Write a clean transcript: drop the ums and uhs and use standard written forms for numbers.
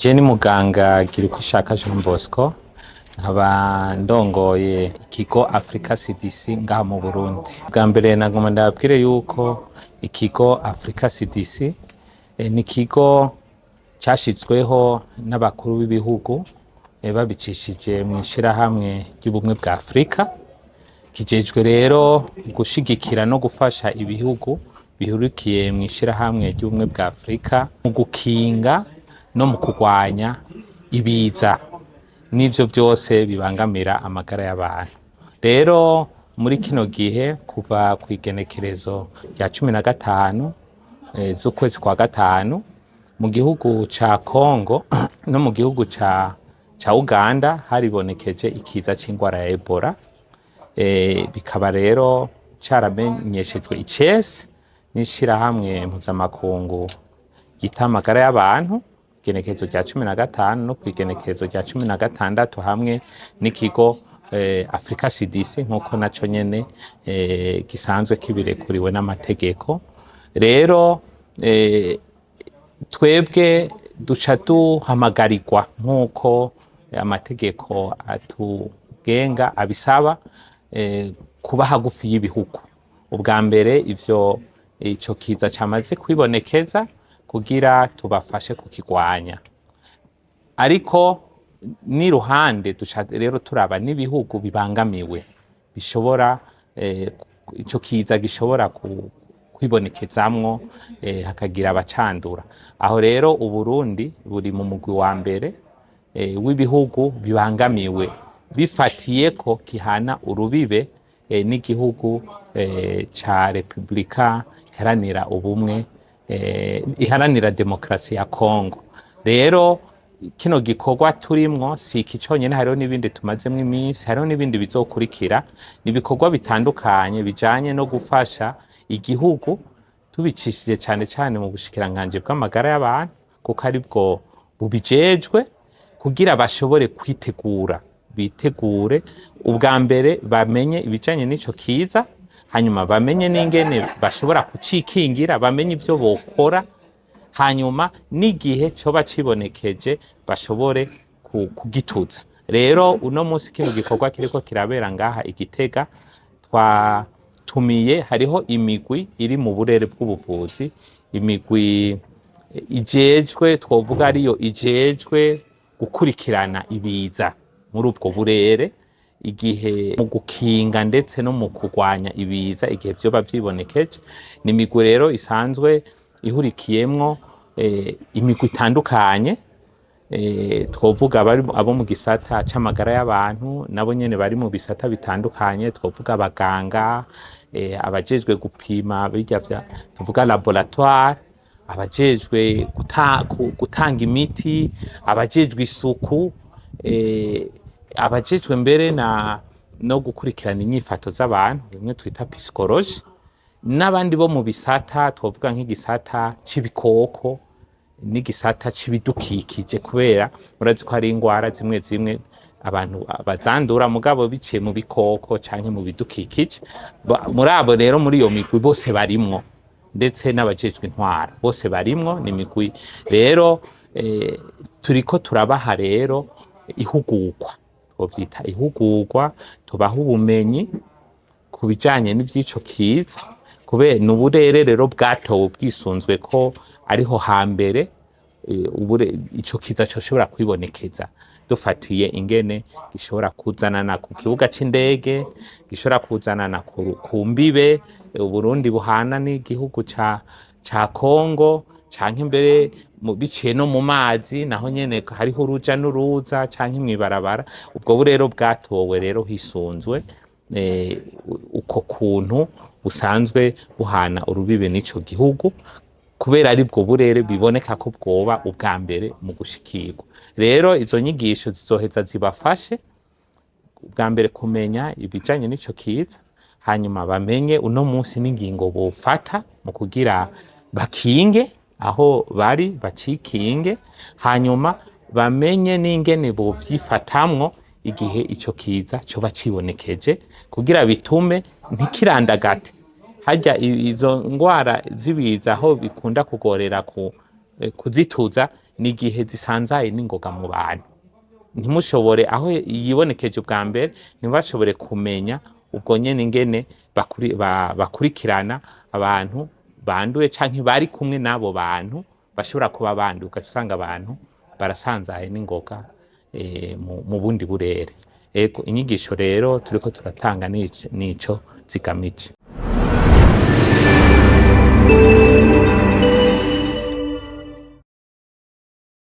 Je ni muganga Girukishaka Jean Bosco, nkaba ndongoye ikigo Africa CDC ngaha mu Burundi. Bwa mbere nagomba ndababwire yuko ikigo Africa CDC ni ikigo cashizweho n'abakuru b'ibihugu babicishije mu ishirahamwe ry'ubumwe bwa Afrika. Kijejwe rero gushigikira no gufasha ibihugu bihurikiye mu ishirahamwe ry'ubumwe bwa Afrika mu gukinga no mu kurwanya ibiza n'ivyo vyose bibangamira amagara y'abantu. Rero muri kino gihe, kuva kw'igenekerezo rya 15 z'ukwezi kwa gatanu, mu gihugu ca Congo no mu gihugu ca Uganda haribonekeje ikiza c'ingwara ya Ebola. Bikaba rero caramenyeshejwe icese n'ishirahamwe mpuzamakungu ryita amagara y'abantu igenekerezo rya 15 no kw'igenekerezo rya 16, hamwe n'ikigo Africa CDC, nk'uko naco nyene gisanzwe kibirekuriwe n'amategeko. Rero twebwe duca duhamagarirwa, nk'uko amategeko atugenga abisaba, kuba hagufi y'ibihugu ubwa mbere ivyo ico kiza camaze kwibonekeza kugira tubafashe kukigwanya. Ariko n'iruhande duca rero turaba n'ibihugu bibangamiwe, bishobora ico kiza gishobora kwibonekezamwo hakagira abacandura. Aho rero Uburundi buri mu mugwi wa mbere w'ibihugu bibangamiwe, bifatiye ko kihana urubibe n'igihugu ca Republika iharanira ubumwe, iharanira demokarasi ya Congo. Rero kino gikorwa turimwo si iki conyene, hariho n'ibindi tumazemwo iminsi, hariho n'ibindi bizokurikira. Ni ibikorwa bitandukanye bijanye no gufasha igihugu tubicishije cane cane mu bushikiranganji bw'amagara y'abantu, kuko aribwo bubijejwe, kugira bashobore kwitegura, bitegure ubwa mbere bamenye ibijanye n'ico kiza, hanyuma bamenye n'ingene bashobora kucikingira, bamenye ivyo bokora, hanyuma n'igihe coba cibonekeje bashobore kugituza. Rero uno munsi kino gikorwa kiriko kirabera ngaha i Gitega, twatumiye, hariho imigwi iri mu burere bw'ubuvuzi, imigwi ijejwe, twovuga ariyo ijejwe gukurikirana ibiza muri ubwo burere, igihe mu gukinga ndetse no mu kurwanya ibiza igihe vyoba vyibonekeje. Ni imigwi rero isanzwe ihurikiyemwo imigwi itandukanye, twovuga abo mu gisata c'amagara y'abantu, nabo nyene bari mu bisata bitandukanye, twovuga abaganga, abajejwe gupima birya vya tuvuga laboratoire, abajejwe gutanga imiti, abajejwe isuku, abajejwe mbere na no gukurikirana inyifato z'abantu, bimwe twita psychologie, n'abandi bo mu bisata twovuga nk'igisata c'ibikoko n'igisata c'ibidukikije, kubera murazi ko hari ingwara zimwe zimwe abantu bazandura mugabo biciye mu bikoko canke mu bidukikije. Muri abo rero, muri iyo migwi bose barimwo, ndetse n'abajejwe intwaro bose barimwo. Ni imigwi rero turiko turabaha rero ihugurwa, twovyita ihugurwa, tubaha ubumenyi ku bijanye n'ivy'ico kiza, kubera ni uburere rero bwatowe bwisunzwe ko ariho hambere ico kiza coshobora kwibonekeza, dufatiye ingene gishobora kuzanana ku kibuga c'indege, gishobora kuzanana ku mbibe Uburundi buhana n'igihugu ca Congo, canke mbere biciye no mu mazi, naho nyene hariho uruja n'uruza, canke mw'ibarabara. Ubwo burero bwatowe rero hisunzwe uko kuntu busanzwe buhana urubibe n'ico gihugu, kubera aribwo burere biboneka ko bwoba ubwa mbere mu gushikirwa. Rero izo nyigisho zizoheza zibafashe ubwa mbere kumenya ibijanye n'ico kiza, hanyuma bamenye uno munsi n'ingingo bofata mu kugira bakinge aho bari, bacikinge, hanyuma bamenye n'ingene bovyifatamwo igihe ico kiza coba cibonekeje, kugira bitume ntikirandagate. Harya izo ngwara z'ibiza aho bikunda kugorera kuzituza. ni igihe zisanzaye n'ingoga mu bantu, ntimushobore aho yibonekeje ubwa mbere, ntibashobore kumenya ubwo nyene ingene bakurikirana abantu banduye canke bari kumwe n'abo bantu bashobora kuba banduye, ugaca usanga abantu barasanzaye n'ingoga mu bundi burere. Ego, inyigisho rero turiko turatanga nico zigamije.